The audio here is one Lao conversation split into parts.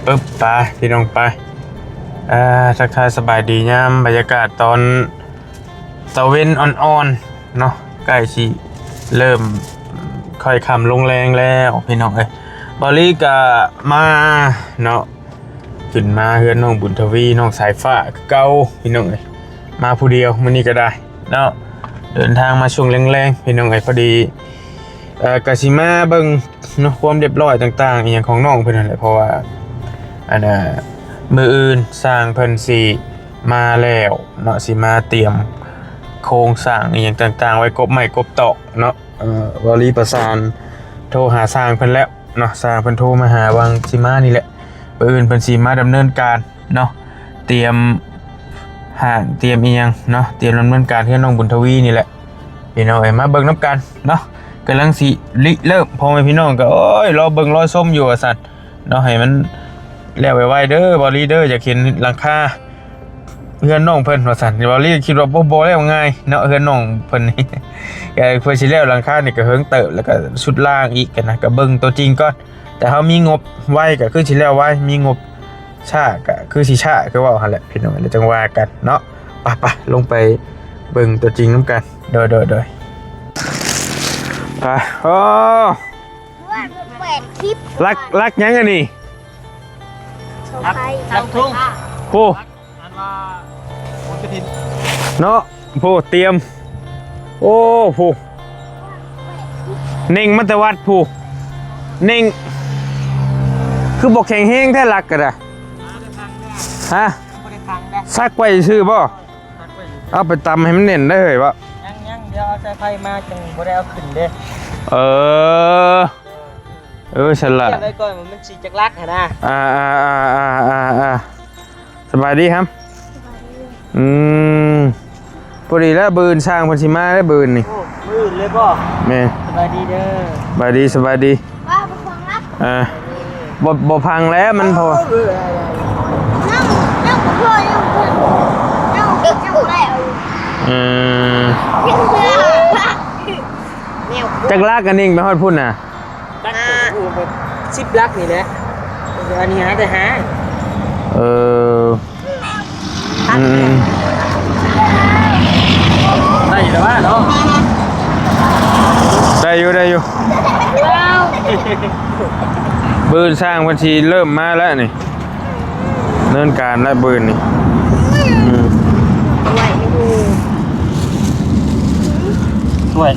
ປຶບ ໄປພີ່ນ້ອງ ໄປ ອ່າ ທັກທາຍສະບາຍດີຍາມບັນຍາກາດຕອນຕາເວັນອ່ອນໆເນາະ ໃກ້ຊິເລີ່ມຄ່ອຍຄ່ຳລົງແລງແລ້ວພີ່ນ້ອງເອີຍ. ບ່າວລີກະມາເນາະ ຂຶ້ນມາເຮືອນນ້ອງບຸນທະວີ ນ້ອງສາຍຟ້າຄືເກົ່າພີ່ນ້ອງເອີຍ. ມາຜູ້ດຽວມື້ນີ້ກໍໄດ້ເນາະ ເດີນທາງມາຊ່ວງແລງໆ ພີ່ນ້ອງເອີຍ. ພໍດີ ເອີ ກະຊິມາເບິ່ງເນາະ ຄວາມຮຽບຮ້ອຍຕ່າງໆ ອີ່ຫຍັງຂອງນ້ອງເພິ່ນຫັ້ນແຫຼະ ເພາະວ່າ ອັນນ່າ ມື້ອື່ນຊ່າງເພິ່ນຊິມາແລ້ວເນາະ ຊິມາຕຽມໂຄງສ້າງອີ່ຫຍັງຕ່າງໆ ໄວ້ກົບໄມ້ກົບຕອກເນາະ. ເອີ ບ່າວລີປະສານໂທຫາຊ່າງເພິ່ນແລ້ວເນາະ ຊ່າງເພິ່ນໂທມາຫາວ່າຊິມານີ້ແຫຼະ ມື້ອື່ນເພິ່ນຊິມາດຳເນີນການ ເນາະ ຕຽມຫ້າງ ຕຽມອີ່ຫຍັງເນາະ ຕຽມດຳເນີນການເຮືອນນ້ອງບຸນທະວີນີ້ແຫຼະ ພີ່ນ້ອງເອີຍ. ມາເບິ່ງນຳກັນເນາະ ກຳລັງຊິລິເລີ່ມ ພໍ່ແມ່ພີ່ນ້ອງກໍ ໂອ້ຍ ລໍເບິ່ງລໍຊົມຢູ່ວ່າຊັ້ນເນາະ ໃຫ້ມັນແລ້ວໄວໆເດີ ບ່າວລີເດີ ຢາກເຫັນຫຼັງຄາເຮືອນນ້ອງເພິ່ນວ່າຊັ້ນ. ບ່າວລີຄິດວ່າບໍ່ ບໍ່ແລ້ວງ່າຍເນາະ ເຮືອນນ້ອງເພິ່ນນີ້ ເອີ ເພື່ອຊິແລ້ວຫຼັງຄານີ້ກໍເຫິງເຕີບ ແລ້ວກໍຊຸດລ່າງອີກນະ ກໍເບິ່ງຕົວຈິງກ່ອນ. ແຕ່ເຮົາມີງົບໄວກໍຄືຊິແລ້ວໄວ ມີງົບຊ້າກໍຄືຊິຊ້າ ຄືເວົ້າຫັ້ນແຫຼະ ພີ່ນ້ອງ ແລ້ວຈັ່ງວ່າກັນເນາະ. ໄປໆ ລົງໄປເບິ່ງຕົວຈິງນຳກັນ ໂດຍໆໆ ໄປ. ໂອ້ ວ່າເປັນແປດຄລິບ ລັກ ລັກຫຍັງອັນນີ້ ລັກ ລັກທຸງ ໂອ້ ອັນວ່າບຸນກະຖິນເນາະ ໂອ້ ຕຽມ ໂອ້ ໂຫ ເນັ່ງມາແຕ່ວັດພຸ້ນ ເນັ່ງ ຄືບໍ່ແຂງແຮງແທ້ ຫຼັກກໍໄດ້ ຮະ ບໍ່ໄດ້ພັງເດ້ ສັກໄວ້ຊື່ບໍ່ ເອົາໄປຕຳໃຫ້ມັນແໜ້ນໄດ້ເຮີ້ຍ ບໍ່ ຍັງໆ ດຽວເອົາສາຍໄຟມາ ຈັ່ງບໍ່ໄດ້ເອົາຂຶ້ນເດ້ ເອີ ເອີ ຊັ້ນລະ ໄວ້ກ່ອນ ມັນຊິຈັກຫຼັກຫັ້ນນະ ອ່າໆໆໆໆ ສະບາຍດີຄັບ ສະບາຍດີ ອືມ ພໍດີແລ້ວ ມື້ອື່ນຊ່າງເພິ່ນຊິມາແລ້ວ ມື້ອື່ນນີ້ ໂອ້ ມື້ອື່ນເລີຍບໍ່ ແມ່ນ ສະບາຍດີເດີ ສະບາຍດີ ສະບາຍດີ ວ່າບໍ່ຟັງລະ ອ່າ ບໍ່ ບໍ່ພັງແລ້ວ ມັນ ເພາະວ່າ ຍັງ ຍັງບໍ່ພໍ ຍັງບໍ່ ຍັງ ຍັງບໍ່ແລ້ວ ອືມ ຍັງບໍ່ ຈັກຫຼັກອັນນີ້ໄປຮອດພຸ້ນນະ ຈັກ ອ່າ ໂອ້ໂຫ ສິບຫຼັກນີ້ແຫຼະ ອັນນີ້ຫາແຕ່ຫ້າ ເອີ ອືມ ໄດ້ຢູ່ແລ້ວວະເນາະ ໄດ້ຢູ່ ໄດ້ຢູ່ ບືນຊ່າງເພິ່ນຊິເລີ່ມມາແລ້ວນີ້ ເນີນການແລ້ວບືນນີ້ ອືມ ຖ້ວຍ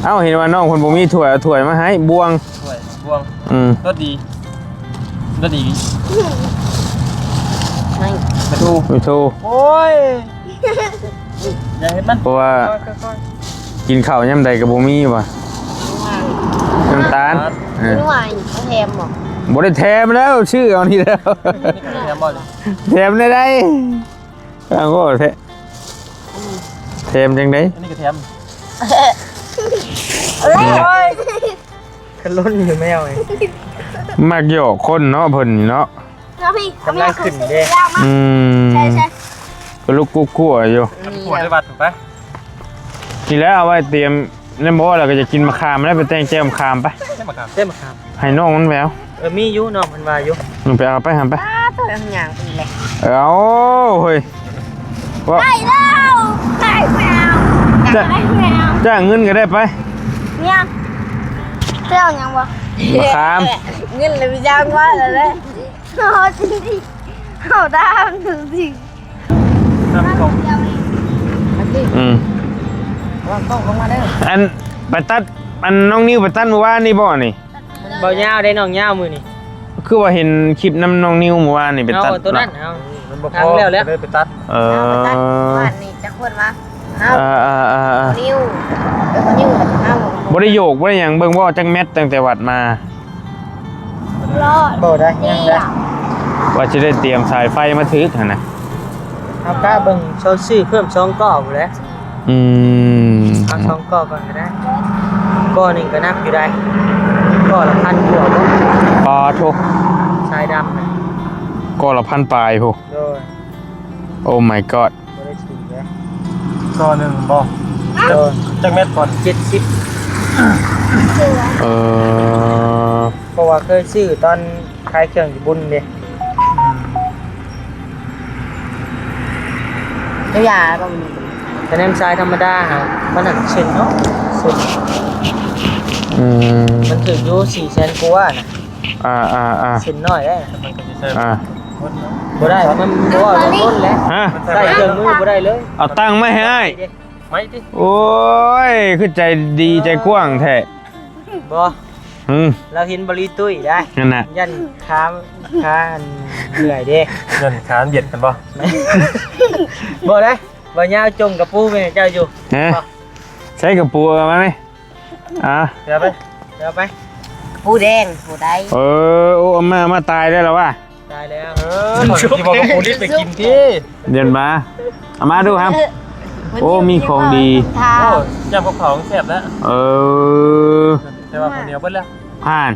ເອົ້າ ເຫັນວ່ານ້ອງເພິ່ນບໍ່ມີຖ້ວຍ ເອົາຖ້ວຍມາໃຫ້ ບ່ວງ ຖ້ວຍ ບ່ວງ ອືມ ລົດດີ ລົດດີ ໄມ້ ປາທູ ປາທູ ໂອ້ຍ ຢ່າເຮັດມັນ ເພາະວ່າ ຄ່ອຍໆ ກິນເຂົ້າຍາມໃດກໍບໍ່ມີວ່າ ນ້ຳຕານ ນ້ຳຕານ ເອີ ກິນຫວານ ແຖມບໍ່ ບໍ່ໄດ້ແຖມແລ້ວ ຊື້ເອົານີ້ແລ້ວ ນີ້ກໍແຖມບໍ່ນີ້ ແຖມໄດ້ໃດ ອ້າວ ແທ້ ແຖມຈັ່ງໃດ ອັນນີ້ກໍແຖມ ໂອ້ຍ ຄັນລົ້ນຢູ່ແມວນີ້ ມັກຫຍອກຄົນເນາະ ເພິ່ນນີ້ເນາະ ເອົາພີ່ ກຳລັງຂຶ້ນເດ້ ອືມ ໃຊ່ໆ ກະລຸກກຸກກົວຢູ່ ໄປປວດທີ່ວັດໄປ ນີ້ແຫຼະ ເອົາໄວ້ຕຽມ ນັ້ນບໍ່ ແລ້ວກໍຢາກກິນໝາກຂາມ ແລ້ວໄປແຕ່ງແຈ່ວໝາກຂາມໄປ ແຕ່ໝາກຂາມ ແຕ່ໝາກຂາມ ໃຫ້ນ້ອງມັນແລ້ວ ເອີ ມີຢູ່ ນ້ອງເພິ່ນວ່າຢູ່ ໄປເອົາໄປຫັ້ນໄປ ອ້າ ໂຕຍັງເປັນແຫຼະ ເອົາ ເຮີ້ຍ ໄປແລ້ວ ໄປແລ້ວ ຈ້າງເງິນກໍໄດ້ໄປ ຫຍັງ ເຈົ້າຫຍັງບໍ່ ມະຂາມ ເງິນລະໄປຈ້າງວ່າແລ້ວແຫຼະ ເຮົາຊິ ເຮົາດາງ ອືມ ລອງກ້ອງລົງມາເດີ ອັນ ໄປຕັດ ອັນ ນ້ອງນິວໄປຕັດມື້ວານນີ້ບໍ່ນີ້ ບໍ່ຍາວເດ້ ນ້ອງຍາວມື້ນີ້ ຄືວ່າເຫັນຄລິບນຳນ້ອງນິວມື້ວານນີ້ໄປຕັດ ເອົາໂຕນັ້ນ ເອົາ ມັນບໍ່ພໍ ທັງແລ້ວແຫຼະ ກໍເລີຍໄປຕັດ ເອີ ເອົາໄປຕັດບ້ານນີ້ຈັກຄົນວະ ເອົາ ອ່າໆໆໆ ນິວ ເອີ ນິວ ເອົາ ບໍ່ໄດ້ໂຍກບໍ່ໄດ້ຫຍັງ ເບິ່ງບໍ່ ຈັກແມັດຕັ້ງແຕ່ວັດມາ ບໍ່ໄດ້ ຍັງໄດ້ ວ່າຊິໄດ້ຕຽມສາຍໄຟມາຖືກຫັ້ນນະ ເຮົາກະເບິ່ງ ຊອນຊື້ເພີ່ມສອງກໍພຸ້ນແຫຼະ ອືມ ເອົາສອງກໍກ່ອນກໍໄດ້ ກໍໜຶ່ງກໍໜັກຢູ່ໃດ໋ ກໍລະພັນກວ່າບໍ່ ປາໂທ ສາຍດຳນະ ກໍລະພັນປາຍພຸ້ນ ໂດຍ Oh my god ບໍ່ໄດ້ຖືກເດ້ ກໍໜຶ່ງບໍ່ ໂດຍ ຈັກແມັດກ່ອນ ເຈັດສິບ ເອີ ເພາະວ່າເຄີຍຊື້ຕອນ ຂາຍເຄື່ອງຢູ່ບຸນເດ້. ອືມ ຕົວຢ່າງກໍມີ ແຕ່ແນມຊາຍທຳມະດາຫາ ມັນຫັ້ນເຊັນເນາະ ເຊັນ. ອືມ ມັນຖືກຢູ່ສີ່ແສນກວ່ານະ. ອ່າໆໆ ເຊັນນ້ອຍເດ້. ອ່າ ບໍ່ໄດ້ ມັນບໍ່ເວົ້າເລື່ອງຕົ້ນແຫຼະ. ຮະ? ໃຊ້ເຄື່ອງມືບໍ່ໄດ້ເລີຍ. ເອົາຕັງມາໃຫ້ອ້າຍ. ໄມ້ຕິ ໂອ້ຍ ຄືໃຈດີໃຈກວ້າງແທ້. ບໍ່ ອືມ ລາວເຫັນບໍລິຕຸ້ຍໄດ໋ ນັ້ນນະ ຢ້ານຂາ ຂາອັນເມື່ອຍເດ້. ຢ້ານຂາມັນບຽດກັນບໍ່? ບໍ່ໄດ໋ ບໍ່ຍາວຈົ່ງກະປູແມ່ເຈົ້າຢູ່. ຮະ? ບໍ່ ໃຊ້ກະປູເອົາມາແມ. ອ່າ ເອົາໄປ ເອົາໄປ ປູແດງບໍ່ໄດ້. ເອີ ໂອ້ ເອົາມາ ເອົາມາ ຕາຍແລ້ວລະວ່າ. ຕາຍແລ້ວ. ເອີ ຊິບໍ່ກະປູດິບໄປກິນຕິ. ເດີນມາ ເອົາມາດູຫຳ. ໂອ້ ມີຂອງດີ. ໂອ້ ຈ້ຳກັບເຂົ້າແຊບແລ້ວ. ເອີ ແຕ່ວ່າເຂົ້າໜຽວເບິດແລ້ວ. ຫານ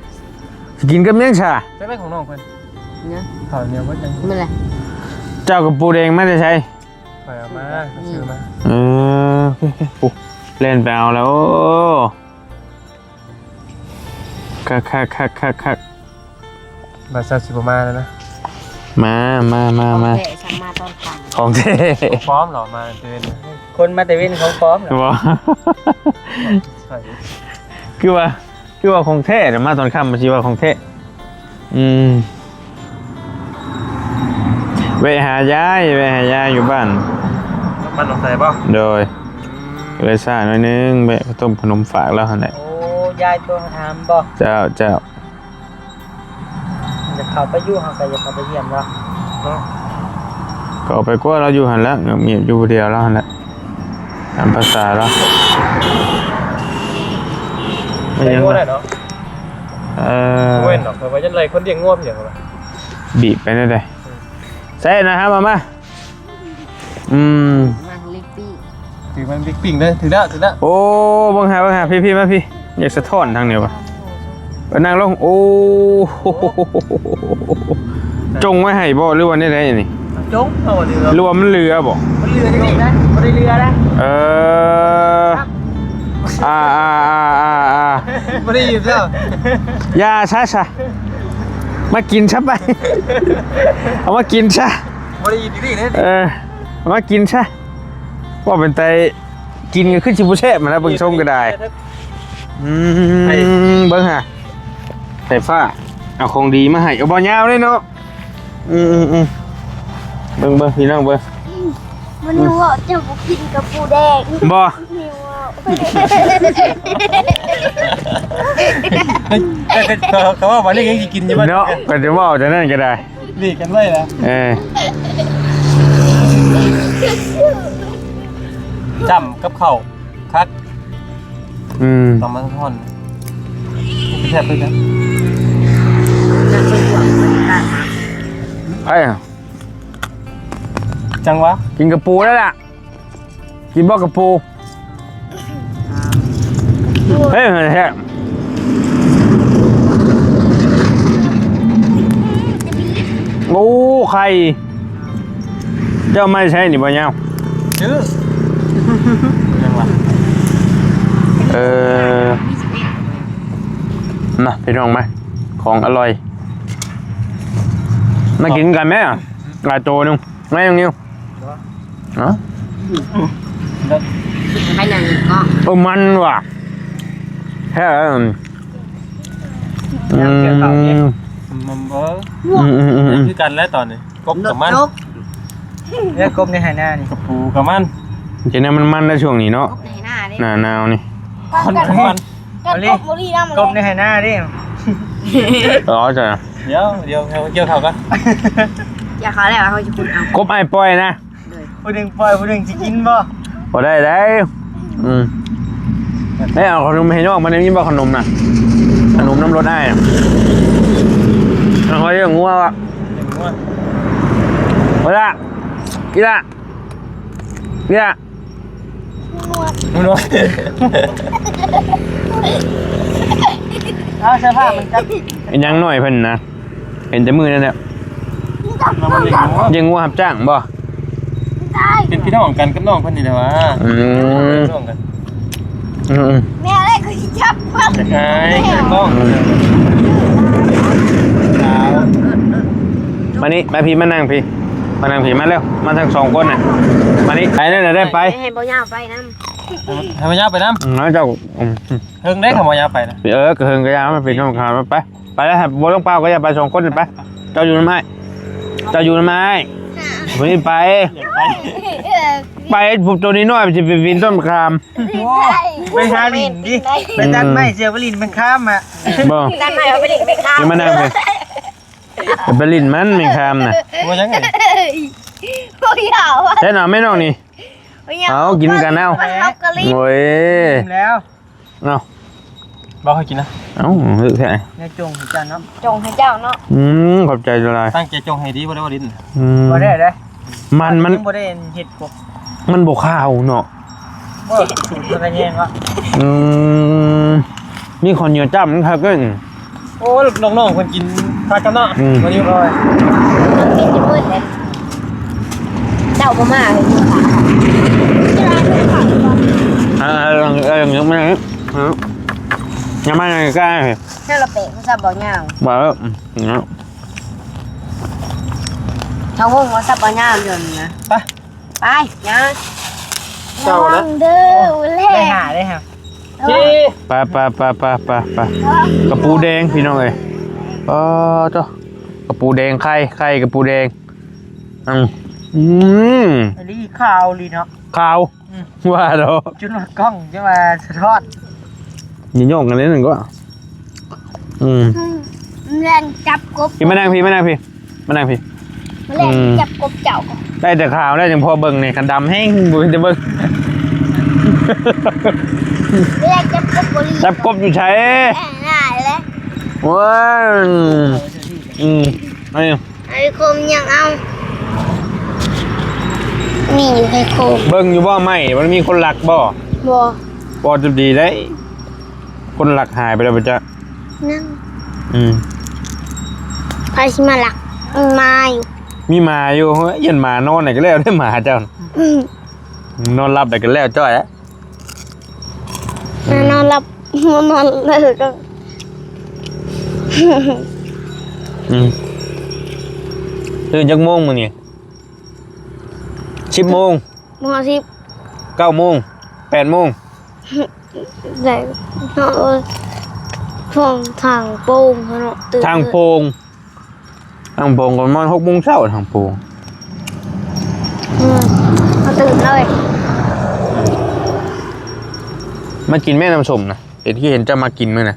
ຊິກິນກັບຫຍັງຊະ? ຈັກແມ່ນຂອງນ້ອງເພິ່ນ ເນາະ ເຂົ້າໜຽວເບິດແລ້ວ. ແມ່ນແຫຼະ. ເຈົ້າກະປູແດງມາແຕ່ໃສ? ຂ້ອຍເອົາມາ ຂ້ອຍຊື້ມາ. ເອີ ໂອ້ ແລ່ນໄປເອົາແລ້ວ. ໂອ້ ຄັກໆໆໆໆ. ບ່າວເຊົາຊິບໍ່ມາແລ້ວນະ. ມາ ມາ ມາ ມາ. ຂອງແທ້ ສັ່ງມາຕອນຄ່ຳ. ຂອງແທ້. ຂອງປອມເນາະ ມາແຕ່ເວັນ. ຄົນມາແຕ່ເວັນຂອງປອມເນາະ. ບໍ່ ໃຊ່ ຄືວ່າ ຄືວ່າຂອງແທ້ນະ ມາຕອນຄ່ຳ ມັນຊິວ່າຂອງແທ້. ອືມ ແວະຫາຍາຍ ແວະຫາຍາຍຢູ່ບ້ານ. ບ້ານໜອງໄຊບໍ່? ໂດຍ. ອືມ ເລີຍຊ້າໜ້ອຍໜຶ່ງ ແວະຕົ້ມຂະໜົມຝາກລາວຫັ້ນແຫຼະ. ໂອ້ ຍາຍໂທມາຖາມບໍ່? ເຈົ້າ ເຈົ້າ. ຢາກເຂົ້າໄປຢູ່ ເຮົາກໍຢາກເຂົ້າໄປຢ້ຽມລາວເນາະ. ກໍເອົາໄປກວ່າລາວຢູ່ຫັ້ນແຫຼະ ງຽບໆ ຢູ່ຜູ້ດຽວລາວຫັ້ນແຫຼະ ຕາມພາສາລາວ. ໄປບໍ່ໄດ້ເນາະ. ເອີ ບໍ່ແມ່ນດອກ ເພາະວ່າຍັງໄລ່ຄົນລ້ຽງງົວເພິ່ນວ່າ ບີບໄປແນວໃດ? ອືມ ໃສ່ນະ ຫາມາ ມາ. ອືມ ມາເລັກປີ້ງ ຖືມັນເລັກປີ້ງເດີ. ຖືແລ້ວ ຖືແລ້ວ. ໂອ້ ເບິ່ງຫາ ເບິ່ງຫາ ພີ່ໆ ມາພີ່. ຢາກສະທ້ອນທາງນີ້ວ່າ. ເອີ ນັ່ງລົງ. ໂອ້ ໂອ້ ຈົງໄວ້ໃຫ້ບໍ່ ຫຼືວ່າແນວໃດນີ້? ຈົງເອົາ ຫຼືວ່າມັນເຫຼືອບໍ່? ມັນເຫຼືອຢູ່ນີ້ນະ ບໍ່ໄດ້ເຫຼືອນະ. ເອີ ອ່າໆໆໆໆ ບໍ່ໄດ້ອີບແລ້ວ. ຢ່າຊະ ຊະ ມາກິນຊະໄປ ເອົາມາກິນຊະ. ບໍ່ໄດ້ອີບອີກນີ້ເດ້. ເອີ ເອົາມາກິນຊະ. ວ່າເປັນໄຕ ກິນກໍຄືຊິບໍ່ແຊບຫັ້ນນະ ເບິ່ງຊົງກໍໄດ້. ອືມ ເບິ່ງຫາ ໄຟຟ້າເອົາຂອງດີມາໃຫ້. ເອົາບໍ່ຍາວເດ້ເນາະ. ອືມໆໆ ເບິ່ງໆ ພີ່ນ້ອງເບິ່ງ. ມັນວ່າເຈົ້າບໍ່ກິນກັບປູແດງ. ບໍ່ ເຂົາ ເຂົາວ່າບັດນີ້ຍັງຊິກິນຢູ່ບໍ່ເນາະ. ກໍຈະເວົ້າຈັ່ງນັ້ນກໍໄດ້. ຫຼີກກັນໄວ້ລະ. ເອີ ຈ້ຳກັບເຂົ້າຄັກ. ອືມ ຕ້ອງມາຮ້ອນ ແຊບຄືກັນ. ໃຜ ຈັ່ງຫວະ ກິນກະປູແລ້ວລະ. ກິນບໍ່ກະປູ? ເຮີ້ຍ ແຮະ ໂອ້ ໄຂ່ ເຈົ້າມາໃຊ້ນີ້ບໍ່ຍາວ? ຊື້ ຍັງວະ ເອີ ມາພີ່ນ້ອງມາ ຂອງອະລ່ອຍ ມາກິນກັນແມ້ ຫຼາຍໂຕໜຶ່ງ ມານ້ອງນິວ. ເນາະ ໃຫ້ນາງອີກເນາະ. ເອີ ມັນວ່ະ ແທ້ ອືມ ມັນບໍ່ ອືມໆໆ ຄືກັນແຫຼະຕອນນີ້ ກົບກັບມັນ ແລ້ວກົບໃນໄຮ່ນານີ້ ກະປູກັບມັນ ເປັນແນວມັນໆ ໃນຊ່ວງນີ້ເນາະ ກົບໃນໄຮ່ນາເດ້ ໜ້າໜາວນີ້ ຄົນມັນ ກັນກົບບໍ່ດີນຳ ກົບໃນໄຮ່ນາເດ້. ອໍ ຈ້ະ ດຽວ ດຽວ ດຽວເອົາກ່ຽວເຂົ້າກ່ອນ ກ່ຽວເຂົ້າແລ້ວເຮົາຊິຂຸດເອົາ ກົບອ້າຍປ່ອຍນະ ໂດຍ ຜູ້ໜຶ່ງປ່ອຍ ຜູ້ໜຶ່ງຊິກິນບໍ່? ບໍ່ໄດ້ໃດ ອືມ ໃຫ້ເອົາຂະໜົມໃຫ້ນ້ອງ ມັນມີບໍ່ຂະໜົມນະ ຂະໜົມນຳລົດອ້າຍນະ ເອົາເອົາງົວ ເອົາງົວ ເອົາລະ ກິນລະ ເນຍ ໜວດ ເອົາເສື້ອຜ້າມັນກັບ ເປັນຫຍັງນ້ອຍເພິ່ນນະ ເຫັນແຕ່ມື້ນັ້ນແຫຼະ ມັນເລີຍ ລ້ຽງງົວຮັບຈ້າງບໍ່? ເປັນພີ່ນ້ອງກັນກັບນ້ອງເພິ່ນນີ້ແຫຼະຫວາ ອືມ ພີ່ນ້ອງກັນ ອືມ ແມ່ເອີຍ ຂ້ອຍຊິຈັບເພິ່ນ ຈັກອາຍກັບນ້ອງ ອືມ ສາວ ມານີ້ ມາພີ້ ມານັ່ງພີ້ ມານັ່ງພີ້ ມາເລັວ ມາທັງສອງຄົນນະ ມານີ້ ໄປແລ້ວນະ ໄດ້ໄປ ໃຫ້ບໍ່ຍາວໄປນຳ ໃຫ້ບໍ່ຍາວໄປນຳ ອືມ ເຈົ້າ ອືມ ເຖິງໄດ້ ເຂົາບໍ່ຍາວໄປນະ ເອີ ກໍເຖິງກໍຢ່າ ມັນເປັນຂອງເຂົາ ໄປ ໄປແລ້ວ ບໍ່ຕ້ອງເປົ່າກໍຢ່າ ໄປສອງຄົນນີ້ ໄປ ເຈົ້າຢູ່ນຳອ້າຍ ເຈົ້າຢູ່ນຳອ້າຍ ຜູ້ນີ້ໄປ ໄປ ພວກໂຕນ້ອຍໆ ຊິໄປປີນຕົ້ນມະຂາມ ໂອ້ ໄປຫາຫຼິ້ນຕິ ໄປຕັດໄມ້ ເສືອໄປຫຼິ້ນແມ່ນຂ້າມອະ ບໍ່ ຕັດໄມ້ເອົາໄປຫຼິ້ນແມ່ນຂ້າມ ຢ່າມານັ່ງເລີຍ ໄປຫຼິ້ນມັນແມ່ນຂ້າມນະ ບໍ່ຍັງໄງ ບໍ່ຢາກວ່າ ແທ້ນະແມ່ນ້ອງນີ້ ບໍ່ຢາກ ເອົາ ກິນກັນເອົາ ເຮົາກໍຫຼິ້ນ ໂອ້ຍ ແລ້ວ ເອົາ ບໍ່ໃຫ້ກິນນະ ເອົາ ເຮັດແທ້ ແນວຈົ່ງໃຫ້ເຈົ້າເນາະ ຈົ່ງໃຫ້ເຈົ້າເນາະ ອືມ ຂອບໃຈຫຼາຍ ຕັ້ງໃຈຈົ່ງໃຫ້ດີ ບໍ່ໄດ້ວ່າຫຼິ້ນ ອືມ ບໍ່ໄດ້ເດ້ ມັນ ມັນ ຍັງບໍ່ໄດ້ເຮັດກົບ ມັນບໍ່ຄາວເນາະ ບໍ່ສູດມັນກະແຍງວະ ອືມ ມີຂ້າວໜຽວຈ້ຳຄັກເດ້ ໂອ້ ນ້ອງໆເພິ່ນກິນຄັກກັນເນາະ ອືມ ມື້ນີ້ ເຈົ້າບໍ່ມາເລີຍ ອ່າ ເອີ ເອີ ຍັງມາ ຍັງມາໃກ້ໆ ເຈົ້າລະເປະ ມັນສັບບໍ່ຍາວ ບໍ່ ອືມ ເນາະ ເຮົາງງວ່າສັບບໍ່ຍາວຢູ່ນີ້ນະ ໄປ ໄປ ຍ່າງ ເຈົ້າລະ ລະວັງເດີ ໄດ້ຫາ ໄດ້ຫາ ໄປ ໄປ ໄປ ກະປູແດງພີ່ນ້ອງເອີຍ ອໍ ໂທ້ ກະປູແດງ ໄຂ່ ໄຂ່ກະປູແດງ ອືມ ອືມ ອີ່ຫຼີ ຂາວອີ່ຫຼີເນາະ ຂາວ ອືມ ວ່າດອກ ຈົນວ່າກ້ອງ ຈົນວ່າສະທ້ອນ ຢ່າຍ້ອງກັນເດ້ນັ້ນກໍ ອືມ ອືມ ແລ່ນຈັບກົບ ພີ້ ມານັ່ງພີ້ ມານັ່ງພີ້ ມານັ່ງພີ້ ມາແລ່ນ ອືມ ຈັບກົບເຈົ້າ ໄດ້ແຕ່ຂາວ ໄດ້ຈັ່ງພໍເບິ່ງນີ້ ຄັນດຳແຮງບໍ່ເປັນຕາເບິ່ງ ແລ່ນຈັບກົບບໍ່ລີ ຈັບກົບຢູ່ໃສ ງ່າຍເລີຍ ໂອ້ຍ ອືມ ໄອ້ ໄອ້ຄົມຍັງເອົາ ມີຢູ່ໄອ້ຄົມ ເບິ່ງຢູ່ບໍ່ໄມ້ ມັນມີຄົນລັກບໍ່ ບໍ່ ບໍ່ຈະດີໄດ໋ ຄົນລັກຫາຍໄປແລ້ວບໍ່ຈັກ ຍັງ ອືມ ໃຜຊິມາລັກ ມີໝາຢູ່ ມີໝາຢູ່ ເຮີ້ຍ ຢ້ານໝານອນໃນກໍແລ້ວເດ້ ໝາເຈົ້າ ອືມ ນອນຫຼັບໄດ້ກໍແລ້ວຈ້ອຍ ອືມ ນອນຫຼັບ ນອນເລີຍ ອືມ ຕື່ນຈັກໂມງມື້ນີ້ ສິບໂມງ ບໍ່ຮອດສິບ ເກົ້າໂມງ ແປດໂມງ ໄດ້ເນາະ ພວກທາງໂປ່ງເນາະ ຕື່ນ ທາງໂປ່ງ ທາງໂປ່ງກໍປະມານຫົກໂມງເຊົ້າ ທາງໂປ່ງ ອືມ ມາຕື່ນເລີຍ ມາກິນແມ່ນ້ຳສົ້ມນະ ເຫັນ ຄືເຫັນເຈົ້າມາກິນມື້ນະ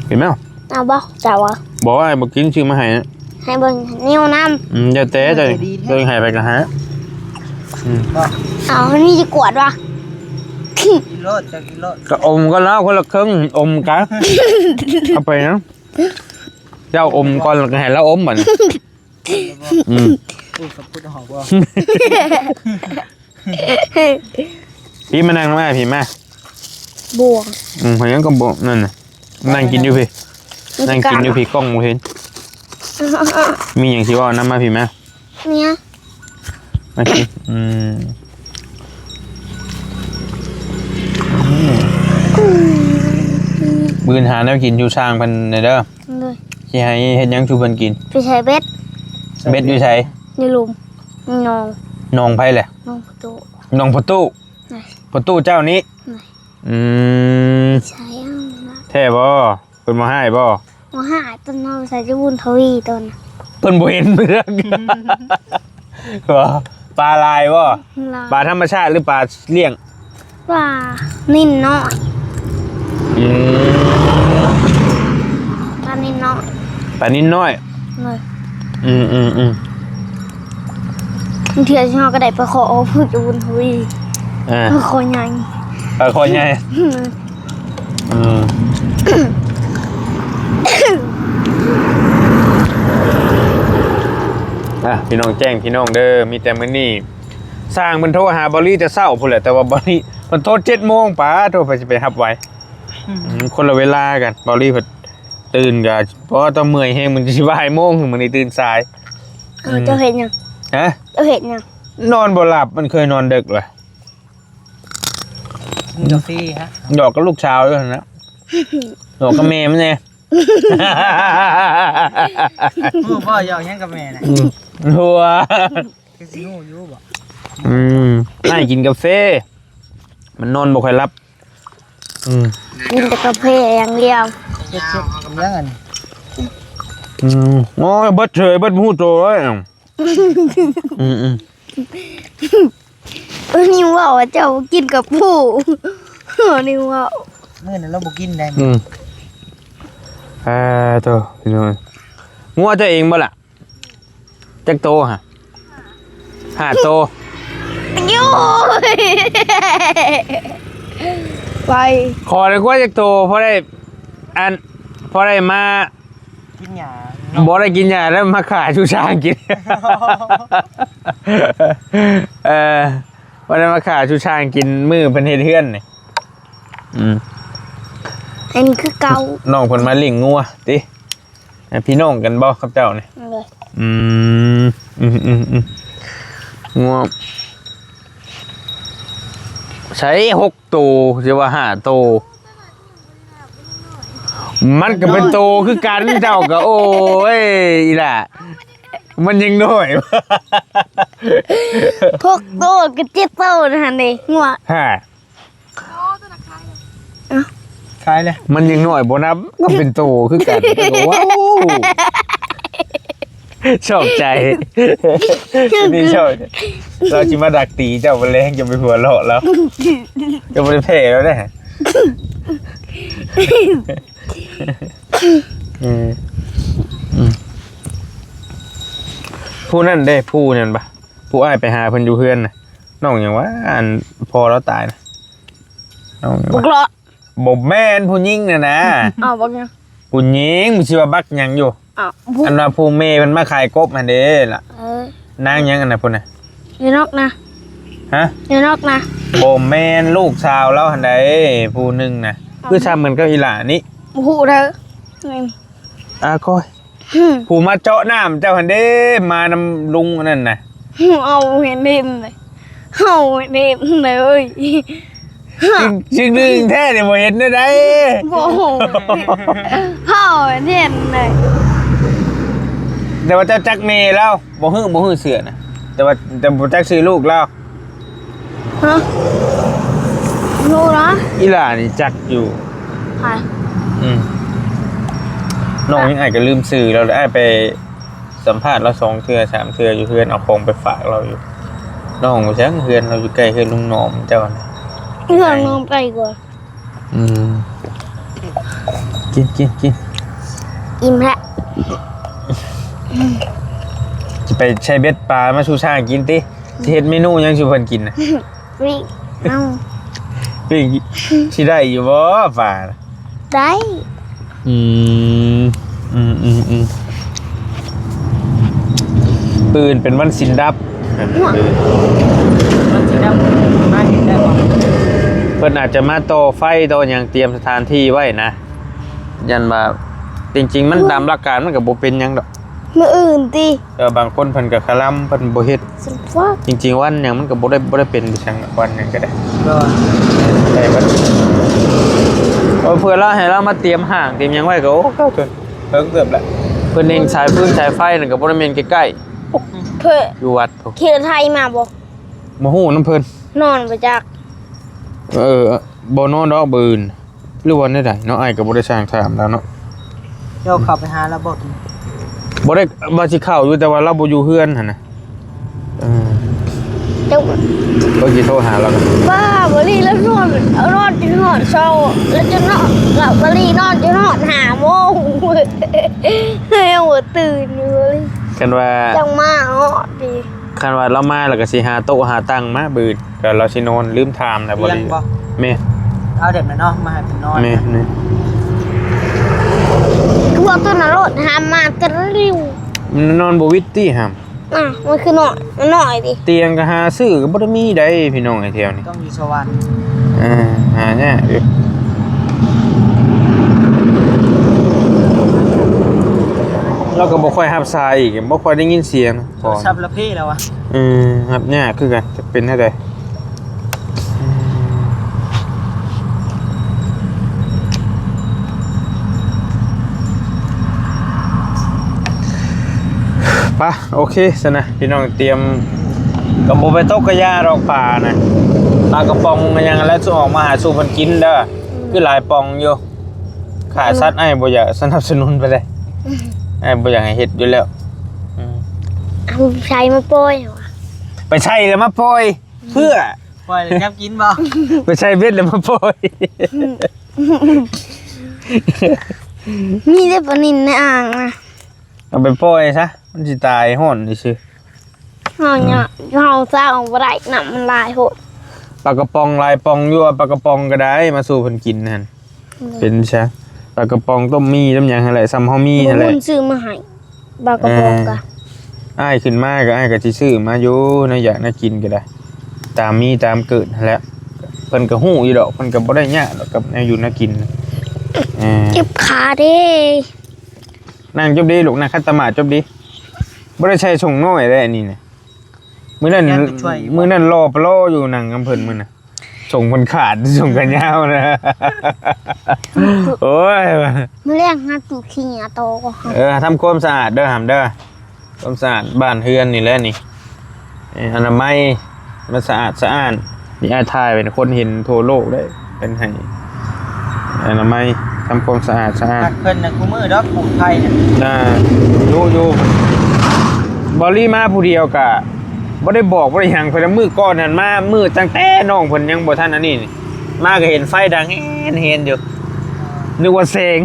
ກິນແມ່ ເອົາບໍ່ ເຈົ້າອະ ບໍ່ ອ້າຍບໍ່ກິນ ຊື້ມາໃຫ້ ໃຫ້ເບິ່ງນິ້ວນຳ ອືມ ແລ້ວແຕ່ເຈົ້າ ເຈົ້າໃຫ້ໃຜກໍໃຫ້ ອືມ ເອົາ ນີ້ຈະກວດວະ ກິນໂລດ ເຈົ້າກິນໂລດ ກໍອົມກັນແລ້ວ ຄົນລະເຄິ່ງ ອົມກັນ ເອົາໄປນະ ເຈົ້າອົມກ່ອນ ແລ້ວກໍໃຫ້ລາວອົມບັດນີ້ ອືມ ອຸ້ຍ ເຂົາພຸດອອກບໍ່ ພີ້ມານັ່ງນຳອ້າຍພີ້ມາ ບ່ວງ ອືມ ເຂົາຍັງກໍບໍ່ ນັ້ນນະ ນັ່ງກິນຢູ່ພີ້ ນັ່ງກິນຢູ່ພີ້ ກ້ອງບໍ່ເຫັນ ມີຫຍັງຊິເວົ້ານຳ ມາພີ້ມາ ເນຍ ມາກິນ ອືມ ອືມ ມື້ອື່ນຫາແນວກິນຢູ່ຊ່າງເພິ່ນແດ່ເດີ ໂດຍ ຊິໃຫ້ເຮັດຫຍັງສູ່ເພິ່ນກິນ ໄປໃສ່ເບັດ ເບັດຢູ່ໃສ ໃນລຸ່ມ ໜອງ ໜອງໃຜແຫຼະ ໜອງພໍ່ຕູ້ ໜອງພໍ່ຕູ້ ໂດຍ ພໍ່ຕູ້ເຈົ້ານີ້ ໂດຍ ອືມ ໃສ່ເອົານະ ແທ້ບໍ່? ເພິ່ນບໍ່ຮ້າຍບໍ່? ບໍ່ຮ້າຍ ຕອນເຮົາໃສ່ຈຸບຸນທະວີຕອນ ເພິ່ນບໍ່ເຫັນເມືອງ ບໍ່ ປາຫຼາຍບໍ່? ຫຼາຍ ປາທຳມະຊາດ ຫຼື ປາລ້ຽງ? ປານິນນ້ອຍ ອືມ ປານິນນ້ອຍ ປານິນນ້ອຍ ໂດຍ ອືມໆໆ ບາງເທື່ອເຮົາກໍໄດ້ປາຄໍ່ ເອົາພຸ້ນຢູ່ບຸນທະວີ ເອີ ປາຄໍ່ໃຫຍ່ ປາຄໍ່ໃຫຍ່ ອືມ ອືມ ອ່ະ ພີ່ນ້ອງແຈ້ງ ພີ່ນ້ອງເດີ ມີແຕ່ມື້ນີ້ ຊ່າງເພິ່ນໂທຫາເບົາລີແຕ່ເຊົ້າພຸ້ນແຫຼະ ແຕ່ວ່າເບົາລີເພິ່ນໂທເຈັດໂມງ ປາໂທ ໃຜຊິໄປຮັບໄຫວ ອືມ ອືມ ຄົນລະເວລາກັນ ເບົາລີເພິ່ນຕື່ນກໍ ເພາະວ່າຕ້ອງເມື່ອຍແຮງ ມັນຊິບ່າຍໂມງ ມື້ນີ້ຕື່ນສາຍ ເອີ ອືມ ເຈົ້າເຮັດຫຍັງ? ຮະ? ເຈົ້າເຮັດຫຍັງ? ນອນບໍ່ຫຼັບ ມັນເຄີຍນອນເດິກລະ ກິນກາເຟຮະ ຫຍອກກັບລູກສາວຢູ່ຫັ້ນນະ ຫຍອກກັບແມ່ມັນແດ່ ຮູ້ບໍ່ ຢອກຫຍັງກັບແມ່ນະ? ອືມ ຫົວ ຄືຊິຮູ້ຢູ່ບໍ່? ອືມ ໃຫ້ກິນກາເຟ ມັນນອນບໍ່ຄ່ອຍຫຼັບ. ອືມ ກິນແຕ່ກາເຟຢ່າງດຽວ. ເຮັດ ເຮັດຫຍັງອັນ? ອືມ ໂອ້ຍ ເບິດເສີຍ ເບິດບໍ່ຮູ້ໂຕເລີຍ. ອືມໆ ນີ້ເວົ້າວ່າເຈົ້າບໍ່ກິນກາປູ ນີ້ເວົ້າ ມື້ນັ້ນລາວບໍ່ກິນໄດ໋. ອືມ ອ່າ ໂຕ ພີ່ນ້ອງ ງົວເຈົ້າເອງບໍ່ລະ? ຈັກໂຕຫະ? ຫ້າໂຕ. ໂອ້ຍ ໄປ ຂໍໄດ້ກວ່າຈັກໂຕ ພໍໄດ້ ອັນ ພໍໄດ້ມາ ກິນຫຍ້າ ບໍ່ໄດ້ກິນຫຍ້າແລ້ວມາຂ້າສູ່ຊ້າງກິນ. ເອີ ບໍ່ໄດ້ມາຂ້າສູ່ຊ້າງກິນມື້ເພິ່ນເຮັດເຮືອນນີ້. ອືມ ເຫັນຄືເກົ່າ ນ້ອງເພິ່ນມາລ້ຽງງົວຕິ. ພີ່ນ້ອງກັນບໍ່ກັບເຈົ້ານີ້? ໂດຍ ອືມ ອືມໆໆ ງົວໃຊ້ຫົກໂຕ ຊິວ່າຫ້າໂຕ ມັນກໍເປັນໂຕຄືກັນ ເຈົ້າກໍ ໂອ້ຍ ອີ່ຫຼ້າ ມັນຍັງນ້ອຍ ຫົກໂຕກັບເຈັດໂຕນັ້ນເດ້ ງົວ ຮະ ຂາຍແລ້ວ ມັນຍັງນ້ອຍບໍ່ນັບ ກໍເປັນໂຕຄືກັນ ກໍເວົ້າ ຊອກໃຈ ນີ້ຊອກ ລາວຊິມາດັກຕີເຈົ້າ ບໍ່ແລງຈະໄປຫົວເລາະລາວ ຈະບໍ່ໄດ້ແພ້ລາວເດ້. ເອີ ອືມ ຜູ້ນັ້ນເດ້ ຜູ້ນັ້ນປະ ຜູ້ອ້າຍໄປຫາເພິ່ນຢູ່ເຮືອນນະ ນ້ອງຫຍັງວະ ອັນພໍ່ລາວຕາຍນະ ນ້ອງຫຍັງວະ ບັກເລາະ ບໍ່ແມ່ນຜູ້ຍິງນັ້ນນະ. ອ້າວ ບັກຫຍັງ? ຜູ້ຍິງ ຊິວ່າບັກຫຍັງຢູ່? ອ້າວ ອັນວ່າຜູ້ແມ່ເພິ່ນມາຂາຍກົບຫັ້ນເດ້ລະ. ເອີ ນາງຫຍັງອັນນັ້ນພຸ້ນນະ? ຍານອກນະ. ຮະ? ຍານອກນະ. ບໍ່ແມ່ນ ລູກສາວລາວຫັ້ນໃດ໋ ຜູ້ໜຶ່ງນະ. ອ້າວ ຄືຊ້ຳກັນກັບອີ່ຫຼ້ານີ້. ບໍ່ຮູ້ເດີ. ອາ ກອຍ ຜູ້ມາເຈາະນ້ຳເຈົ້າຫັ້ນເດ້ ມານຳລຸງອັນນັ້ນນະ. ເຮົາເຫັນເຫັນເລີຍ ເຮົາເຫັນເຫັນເລີຍ. ຊິດຶງແທ້ນີ້ ບໍ່ເຫັນແນວໃດ. ບໍ່ ເຮົາເຫັນເລີຍ. ແຕ່ວ່າເຈົ້າຈັກແມ່ລາວ ບໍ່ຮູ້ ບໍ່ຮູ້ເສື້ອນະ ແຕ່ວ່າ ແຕ່ບໍ່ຈັກຊື່ລູກລາວ. ຮະ? ໂນລະ ອີ່ຫຼ້ານີ້ຈັກຢູ່. ໃຜ? ອືມ ນ້ອງຍັງ ອ້າຍກໍລືມຊື່ລາວ. ອ້າຍໄປສຳພາດລາວສອງເທື່ອສາມເທື່ອຢູ່ເຮືອນ ເອົາຂອງໄປຝາກລາວຢູ່. ນ້ອງວ່າຈັ່ງ ເຮືອນລາວຢູ່ໃກ້ເຮືອນລຸງໜອມເຈົ້ານະ. ເຮືອນນ້ອງໄກກວ່າ. ອືມ ກິນ ກິນ ກິນ. ອີ່ມແລ້ວ. ຊິໄປໃສ່ເບັດປາມາສູ່ຊ້າງກິນຕິ. ຊິເຮັດເມນູຫຍັງສູ່ເພິ່ນກິນນະ? ປີ້ງ ເອົາ ປີ້ງ ຊິໄດ້ຢູ່ບໍ່ປາ? ໄດ້. ອືມ ອືມໆໆ ມື້ອື່ນເປັນວັນສິນດັບ. ວັນສິນດັບ ມາເຮັດໄດ້ບໍ່? ເພິ່ນອາດຈະມາຕໍ່ໄຟຕໍ່ຫຍັງ ຕຽມສະຖານທີ່ໄວ້ນະ. ຢ້ານວ່າ ຈິງໆ ມັນຕາມຫຼັກການມັນກໍບໍ່ເປັນຫຍັງດອກ. ມື້ອື່ນຕິ? ເອີ ບາງຄົນເພິ່ນກໍຄະລຳ ເພິ່ນບໍ່ເຮັດ. ຈິງໆ ວັນຫຍັງມັນກໍບໍ່ໄດ້ ບໍ່ໄດ້ເປັນອີ່ຫຍັງ ວັນຫຍັງກໍໄດ້. ໄດ້ເບິດ. ເອີ ເພື່ອລາວ ໃຫ້ລາວມາຕຽມຫ້າງຕຽມຫຍັງໄວ້ກໍ ໂອ້ ເຖິງເຕີບແລ້ວ. ເພິ່ນເຮັດສາຍຟືນສາຍໄຟນັ້ນກໍບໍ່ໄດ້ແມ່ນໃກ້ໆ ເພິ່ນ ຢູ່ວັດພຸ້ນ. ຂີ່ລົດໄຖມາບໍ່? ບໍ່ຮູ້ນຳເພິ່ນ. ນອນບໍ່ຈັກ. ເອີ ບໍ່ນອນດອກ ມື້ອື່ນ. ຫຼືວ່າແນວໃດເນາະ ອ້າຍກໍບໍ່ໄດ້ຊ່າງຖາມລາວເນາະ. ເຈົ້າເຂົ້າໄປຫາລາວບໍ່? ບໍ່ໄດ້ ວ່າຊິເຂົ້າຢູ່ ແຕ່ວ່າລາວບໍ່ຢູ່ເຮືອນຫັ້ນນະ. ເອີ ເຈົ້າ ເບິ່ງຊິໂທຫາລາວກ່ອນ. ບ້າ ບໍລີລາວນອນ ນອນຈົນຮອດເຊົ້າ ລາວຈົນນອນ ລາວ ບໍລີນອນຈົນຮອດຫ້າໂມງ ຍັງບໍ່ຕື່ນຢູ່ບໍລີ. ຄັນວ່າ ຈັ່ງມາຮອດພີ້. ຄັນວ່າລາວມາ ລາວກໍຊິຫາໂຕະຫາຕັ່ງມາບືດ ແລ້ວລາວຊິນອນ. ລືມຖາມນະ ບໍ່ໄດ້. ແມ່ນ. ເອົາແບບນັ້ນເນາະ ມາໃຫ້ເພິ່ນນອນ. ແມ່ນ. ພວກຕົວນັ້ນໂລດຫາມາແຕ່ລິ້ວ. ມັນນອນບໍ່ຫວິດຕິຫຳ? ອ່ະ ມັນຄືນ້ອຍ ມັນນ້ອຍຕິ. ຕຽງກໍຫາຊື້ກໍບໍ່ໄດ້ມີໃດ໋ ພີ່ນ້ອງ ແຖວນີ້. ຕ້ອງຢູ່ສະຫວັນ. ເອີ ຫາຍາກຢູ່. ລາວກໍບໍ່ຄ່ອຍຮັບສາຍອີກ ບໍ່ຄ່ອຍໄດ້ຍິນສຽງ. ໂທລະສັບລະເພແລ້ວວະ. ເອີ ຮັບຍາກຄືກັນ ຈັກເປັນແນວໃດ. ອ່ະ ໂອເຄຊັ້ນນະ ພີ່ນ້ອງ ຕຽມ ກໍບໍ່ໄປຕົກກະຢ່າດອກປານະ ປາກະປ໋ອງຫຍັງແລ້ວ ຊິອອກມາຫາສູ່ເພິ່ນກິນເດີ. ຄືຫຼາຍປ່ອງຢູ່ ຂ້າສັດ ອ້າຍບໍ່ຢາກສະໜັບສະໜູນປານໃດ ອ້າຍບໍ່ຢາກໃຫ້ເຮັດຢູ່ແລ້ວ. ອືມ ເອົາໃສ່ມາປ່ອຍຫວາ ໄປໃສ່ແລ້ວມາປ່ອຍ ເພື່ອ ປ່ອຍແລ້ວຈັບກິນບໍ່? ໄປໃສ່ເບັດແລ້ວມາປ່ອຍ ມີແຕ່ປານິນໃນອ່າງນະ ເອົາໄປປ່ອຍຊະ ມັນຊິຕາຍ ຮ້ອນຊື່ໆ. ເຮົາເນາະ ເຮົາເຊົາບໍ່ໄດ້ ນ້ຳມັນຫຼາຍໂພດ. ປາກະປ໋ອງຫຼາຍປ່ອງຢູ່ ເອົາປາກະປ໋ອງກໍໄດ້ ມາສູ່ເພິ່ນກິນຫັ້ນ. ອືມ ເປັນຊະ ປາກະປ໋ອງຕົ້ມໝີ່ຕົ້ມຫຍັງຫັ້ນແຫຼະ ສ່ຳເຮົາມີຫັ້ນແຫຼະ ບໍ່ຮຸ່ນຊື້ມາໃຫ້ ປາກະປ໋ອງກະ ເອີ ອ້າຍຂຶ້ນມາກໍ ອ້າຍກໍຊິຊື້ມາຢູ່ ແນວຢາກແນວກິນກໍໄດ້ ຕາມມີຕາມເກີດຫັ້ນແຫຼະ. ເພິ່ນກໍຮູ້ຢູ່ດອກ ເພິ່ນກໍບໍ່ໄດ້ຍາກດອກກັບແນວຢູ່ແນວກິນ. ເອີ ເຈັບຂາເດ້. ນັ່ງຈົບດີລູກ ນັ່ງຂັດຕະໝາດຈົບດີ. ບໍ່ໄດ້ໃສ່ສົ້ງນ້ອຍເດ້ອັນນີ້ນະ ມື້ນັ້ນ ມື້ນັ້ນຫຼໍ່ປະຫຼໍ່ຢູ່ ນັ່ງນຳເພິ່ນມື້ນັ້ນ ສົ້ງເພິ່ນຂາດ ສົ້ງຂາຍາວນະ. ໂອ້ຍ ມື້ແລງຫາຕູ້ຂີ້ເຫຍື້ອຕໍ່. ເອີ ທຳຄວາມສະອາດເດີຫຳເດີ ຄວາມສະອາດບ້ານເຮືອນນີ້ແຫຼະນີ້ ເອີ ອະນາໄມ ມັນສະອາດສະອ້ານ. ນີ້ອ້າຍຖ່າຍເປັນຄົນເຫັນທົ່ວໂລກເດ້ ເພິ່ນໃຫ້ອະນາໄມ ທຳຄວາມສະອາດສະອ້ານ. ເພິ່ນນະ ຄູ່ມື້ດອກປູກໄຜ່ນະ ນະ ຢູ່ ຢູ່ ບາວລີມາຜູ້ດຽວກະບໍ່ໄດ້ບອກບໍ່ໄດ້ຫຍັງ. ເພິ່ນມື້ກ່ອນຫັ້ນມາ ມື້ຕັ້ງແຕ່ນ້ອງເພິ່ນຍັງບໍ່ທັນອັນນີ້ນີ້ ມາກໍເຫັນໄຟດັງແຮນໆຢູ່ ນຶກວ່າແສງ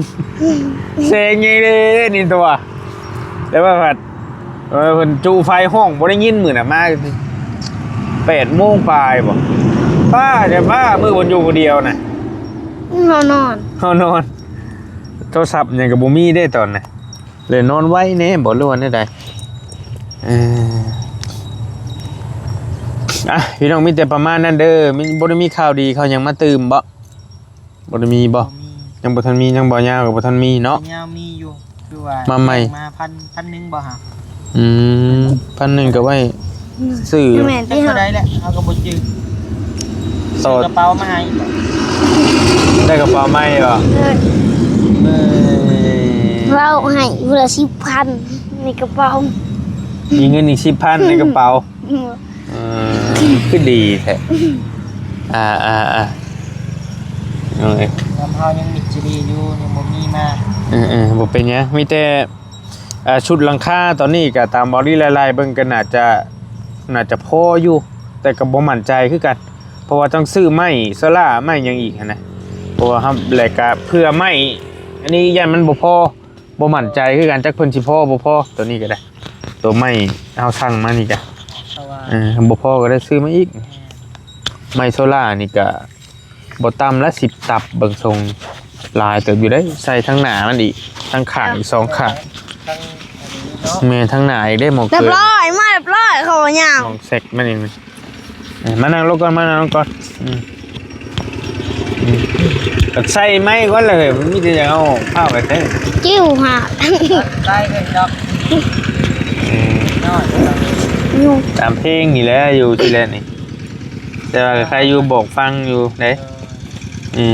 ແສງໃຫຍ່ເດ້ນີ້ຕົວະ ແຕ່ວ່າພັດ ເອີ ເພິ່ນຈູ່ໄຟຮ້ອງບໍ່ໄດ້ຍິນ. ມື້ນະມາແປດໂມງປາຍບໍ່ ປ້າແຕ່ປ້າ ມື້ເພິ່ນຢູ່ຜູ້ດຽວນະ ເຮົານອນ ເຮົານອນ ໂທລະສັບຫຍັງກໍບໍ່ມີເດ້ຕອນນະ ເລີຍນອນໄວແດ່ບໍ່ ຫຼືວ່າແນວໃດ? ເອີ ອ່ະ ພີ່ນ້ອງ ມີແຕ່ປະມານນັ້ນເດີ ມີ ບໍ່ໄດ້ມີຂ່າວດີຂ່າວຫຍັງມາຕື່ມບໍ່? ບໍ່ໄດ້ມີບໍ່? ບໍ່ມີ ຍັງບໍ່ທັນມີ ຍັງບໍ່ຍາວກໍບໍ່ທັນມີເນາະ. ຍາວມີຢູ່ ຄືວ່າມາໃໝ່ ມາພັນ ພັນໜຶ່ງບໍ່ຫາ? ອືມ ພັນໜຶ່ງກໍໄວ້ ອືມ ຊື້ ແມ່ນ ຈັກເທົ່າໃດແຫຼະ ເຮົາກໍບໍ່ຈື່. ຊື້ກະເປົາມາໃຫ້ ໄດ້ກະເປົາໃໝ່ບໍ່? ເອີ ເອີ ເວົ້າໃຫ້ຜູ້ລະສິບພັນໃນກະເປົາ ມີເງິນອີກສິບພັນໃນກະເປົາ. ອືມ ເອີ ຄືດີແທ້. ອ່າ ອ່າ ອ່າ ເອີຍ ນຳເຮົາຍັງມິດຈີດີຢູ່ ຍັງບໍ່ມີມາ. ເອີ ເອີ ບໍ່ເປັນຫຍັງ ມີແຕ່ ອ່າ ຊຸດຫຼັງຄາຕອນນີ້ກະຕາມບາວລີໄລ່ໆເບິ່ງກະໜ້າຈະ ໜ້າຈະພໍຢູ່ ແຕ່ກະບໍ່ໝັ້ນໃຈຄືກັນ ເພາະວ່າຕ້ອງຊື້ໄມ້ໂຊລ່າ ໄມ້ຫຍັງອີກຫັ້ນນະ ເພາະວ່າເຮົາ ແລະກະເພື່ອໄມ້ ອັນນີ້ຢ້ານມັນບໍ່ພໍ ບໍ່ໝັ້ນໃຈຄືກັນ ຈັກເພິ່ນຊິພໍບໍ່ພໍ ໂຕນີ້ກໍໄດ້ ໂຕໄມ້ເຮົາສັ່ງມານີ້ກະ ເພາະວ່າ ເອີ ບໍ່ພໍກໍໄດ້ຊື້ມາອີກ. ແມ່ນ ໄມ້ໂຊລ່ານີ້ກະບໍ່ຕ່ຳລະສິບຕັບ ເບິ່ງຊົງຫຼາຍເຕີບຢູ່ເດ້ ໃສ່ທັງໜ້າມັນອີກ ທັງຂ້າງອີກສອງຂ້າງ ທັງອັນນີ້ເນາະ ແມ່ນ ທັງໜ້າອີກເດ້ ໝ່ອງ ຮຽບຮ້ອຍ ມາຮຽບຮ້ອຍ ເຂົາວ່າຫຍັງ ໝ່ອງແຊັກມັນນີ້. ເອີ ມານັ່ງລົງກ່ອນ ມານັ່ງລົງກ່ອນ. ອືມ ອືມ ໃສ່ໄມ້ກ່ອນເລີຍ ມັນມີແຕ່ຢາກເອົາຜ້າໄປແທ້ ຈິ້ວຫາ ໃສ່ເລີຍດອກ. ເອີ ນ້ອຍ ຕາມເພງນີ້ແຫຼະ ຢູ່ທີ່ແລະນີ້ ແຕ່ວ່າໃຄຢູ່ບອກຟັງຢູ່ເດ້. ເອີ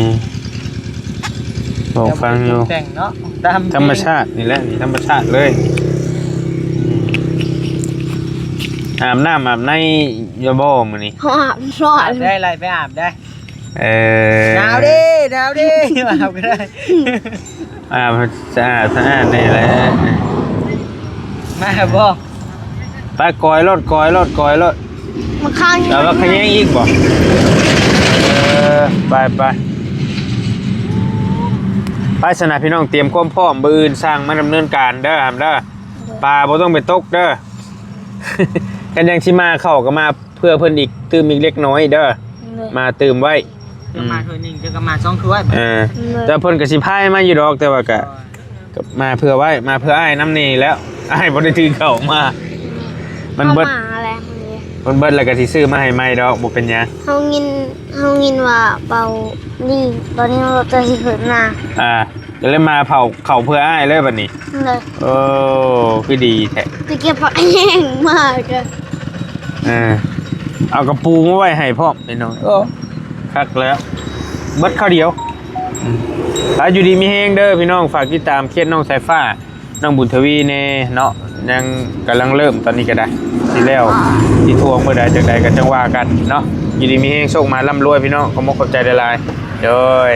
ບອກຟັງຢູ່ ແຕ່ງເນາະ ຕາມທຳມະຊາດນີ້ແຫຼະ ນີ້ທຳມະຊາດເລີຍ. ອືມ ອາບນ້ຳອາບໃນຢູ່ບໍ່ມື້ນີ້? ອາບ ອາບໄດ້ ໄລ່ໄປອາບໄດ້. ເອີ ໜາວເດ້ ໜາວເດ້ ອາບກໍໄດ້ ອາບສະອາດສະອ້ານນີ້ແຫຼະ. ມາບໍ່? ໄປ ກອຍໂລດ ກອຍໂລດ ກອຍໂລດ. ມາຂ້າງນີ້ ແລ້ວວ່າຂະແຍງອີກບໍ່? ເອີ ໄປ ໄປ ໄປຊັ້ນນະ ພີ່ນ້ອງ ຕຽມຄວາມພ້ອມ ມື້ອື່ນຊ່າງມາດຳເນີນການເດີ ຫຳເດີ. ປາບໍ່ຕ້ອງໄປຕົກເດີ ຄັນຍັງຊິມາ ເຂົ້າກໍມາເພື່ອເພິ່ນອີກ ຕື່ມອີກເລັກນ້ອຍເດີ ໂດຍ ມາຕື່ມໄວ້. ເຈົ້າມາຖ້ວຍໜຶ່ງ ເຈົ້າກໍມາສອງຖ້ວຍ. ເອີ ໂດຍ ແຕ່ເພິ່ນກໍຊິພາຍມາຢູ່ດອກ ແຕ່ວ່າກໍ ໂດຍ ກໍມາເພື່ອໄວ້ ມາເພື່ອອ້າຍນຳນີ້ແຫຼະ ອ້າຍບໍ່ໄດ້ຖືເຂົ້າມາ. ມັນເບິດ ເຂົ້າມາແລ້ວ ມັນເບິດແລ້ວກໍຊິຊື້ມາໃຫ້ໃໝ່ດອກ ບໍ່ເປັນຫຍັງ. ເຮົາຍິນ ເຮົາຍິນວ່າເບົາລີ້ ຕອນນີ້ລົດຈະຊິຂຶ້ນນະ ອ່າ ກໍເລີຍມາເຜົາເຂົ້າເພື່ອອ້າຍເລີຍບັດນີ້. ໂດຍ ໂອ້ ຄືດີແທ້ ໄປເກັບຜັກແຍງມາກໍ ເອີ ເອົາກະປູມາໄວ້ໃຫ້ພ້ອມ ພີ່ນ້ອງ. ໂອ້ ຄັກແລ້ວ ເບິດຄາວດຽວ. ອືມ ອາ ຢູ່ດີມີແຮງເດີພີ່ນ້ອງ ຝາກຕິດຕາມເຂດນ້ອງສາຍຟ້າ ນ້ອງບຸນທະວີແນ່ເນາະ ຍັງກຳລັງເລີ່ມ ຕອນນີ້ກໍໄດ້ ຊິແລ້ວຊິຖ້ວງມື້ໃດຈັ່ງໃດກໍຈັ່ງວ່າກັນເນາະ. ຢູ່ດີມີແຮງ ໂຊກມາ ລ່ຳລວຍພີ່ນ້ອງ ຂອບມຸກຂອບໃຈຫຼາຍໆ ໂດຍ.